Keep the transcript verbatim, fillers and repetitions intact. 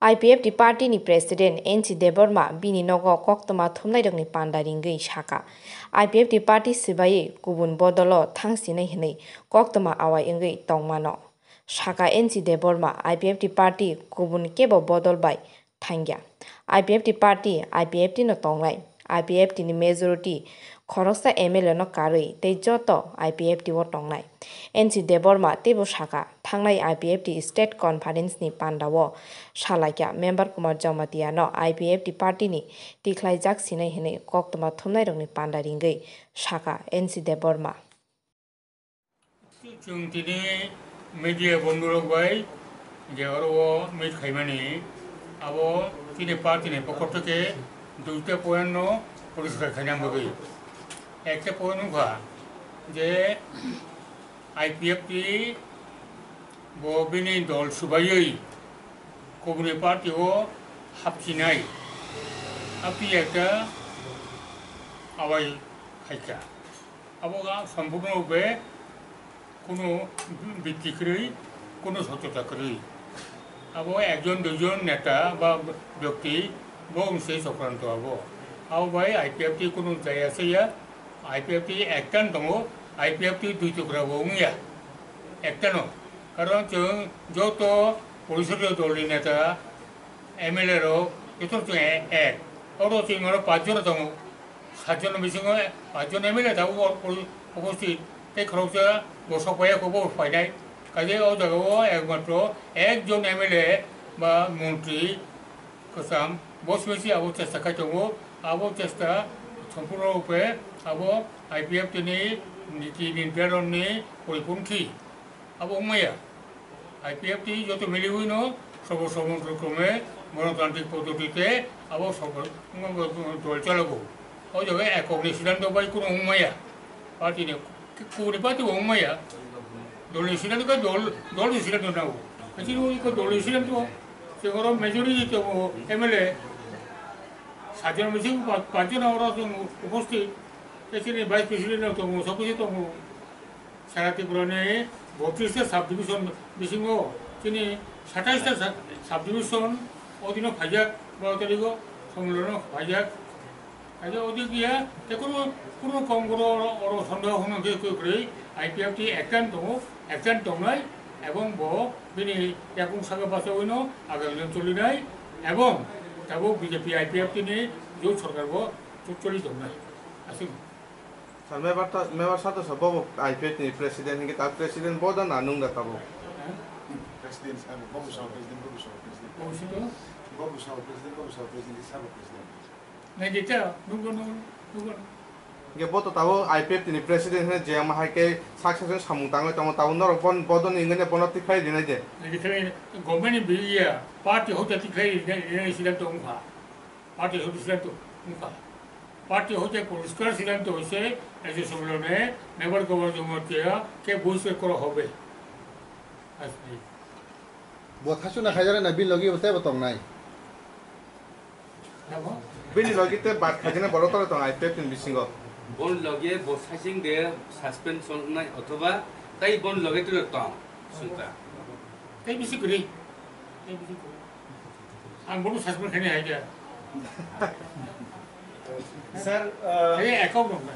I P F T party ni president N C Debbarma bini nogo koktwma thumnairokni panda ringwi saka, I P F T party swbaiwi kubun bodolo thangsinai hwnwi koktwma awai wngwi tongmano. Saka N C Debbarma, I P F T party kubun kebo bodol bai thangya. I P F T party I P F T no tongnai. I P F T ni majority khoroksa M L A no karwi tei joto I P F T o tongnai. N C Debbarma teibo saka, thangnai I P F T State Conference ni panda o salaikha Member Kumar Jamatia no I P F T party ni tikhlaijak sinai hwnwi koktwma thumnairokni panda ringwi saka N C Debbarma. Chwng tini media bondhurok bai je oro o meet khaimani, abo chini party ni pokho theke duita point no poriskar khaina bagwi. Ekta point wngkha je I P F T bo bini dol swbaiwi kubuni party o hapchinai, hapchi ekta awai khaikha. Abo ga sompurno rupe kuno bikti kwrwi, kuno sochota kwrwi. Abo ekjon duijon neta ba byakti bo wngse sokranto abo. Abo bai I P F T kuno jaya se ya, I P F T ekta no tongo, I P F T dui tukra bo wngya, ekta no. Karon chwng joto porisodo dolni neta, M L A rok joto chwng e-, ek. Oro chwng oro pach jon tongo. Saat jon bisingo pach jon M L A tabuk o-, o-, uposthit tei khoroksa bo sok paiya khe bo phainai. Kaje o jaga o ekmatro ekjon M L A ba montri kwcham bo simi se abo chesta khai tongo. Abo chesta sompurno rupe abo I P F T ni niti nirdaron ni poriponthi. Abo wngmaya. I P F T joto miliwi no sobo sobo krome gonotantrik poddotite abo sobo dol chalago. O jaga ekok ni siddhanto bai kuno wngmaya. Party ni, kubuni party bo wngmaya. Dol ni siddhanto khe dol, dol ni siddhanto nango. Chini iko dol ni siddhanto, se oro majority tongo M L A. Sajon misi pa-, panchona oro tongo uposthit. Chini vice president tongo, sob kisi tongo. Sara Tripura ni botris ta subdivision bisingo chini satais ta sa-, subdivision odino phaijak, baro tarikh o somilon o phaijak. Kaisa odi kiya, te kuno, kuno kongoro oro, oro sondeho hwnwi khe kwrwi, I P F T ekta tongo, ekta tongnai, ebong bo bini yakung saka bachawino agam jon cholinai, ebong tabuk B J P I P F T ni jot sorkar bo choli tongnai. Aswk. Sir, member ta, member sa to sa bobo I P F T ni president hinke ta president bo da na nung da tabo. President, eh, bobo sa president, bobo sa president. Bobo si to? Bobo sa president, bobo sa president, sa president. Nai de ta, nung ko, nung, nung ko. Hinke bo to tabo I P F T ni president hene je ama hai ke success samung tangoi tamo tabo norok bon bodon ingene bono tikhlai rinai de. Nai de khlai government ni biya party hote tikhlai rinai, rinai sidan to ungkha. Party hote sidan to ungkha. Party hote poriskar sidan to hoise, eje somlone member governor jomor tiya ke buis ke koro hobe. Asli. Bo thasuna khaijak na bini logi bo tebo tongnai. Nabo? Bini logi te bat khaijak na borok tole tong I P F T ni bisingo. Bon loge bo sasing de suspension nai othoba tai bon loge tole tong sunta. Tai bisi kuri. Tai bisi kuri. Ang bono sasma khani hai dia. Sir, uh, Hai account number.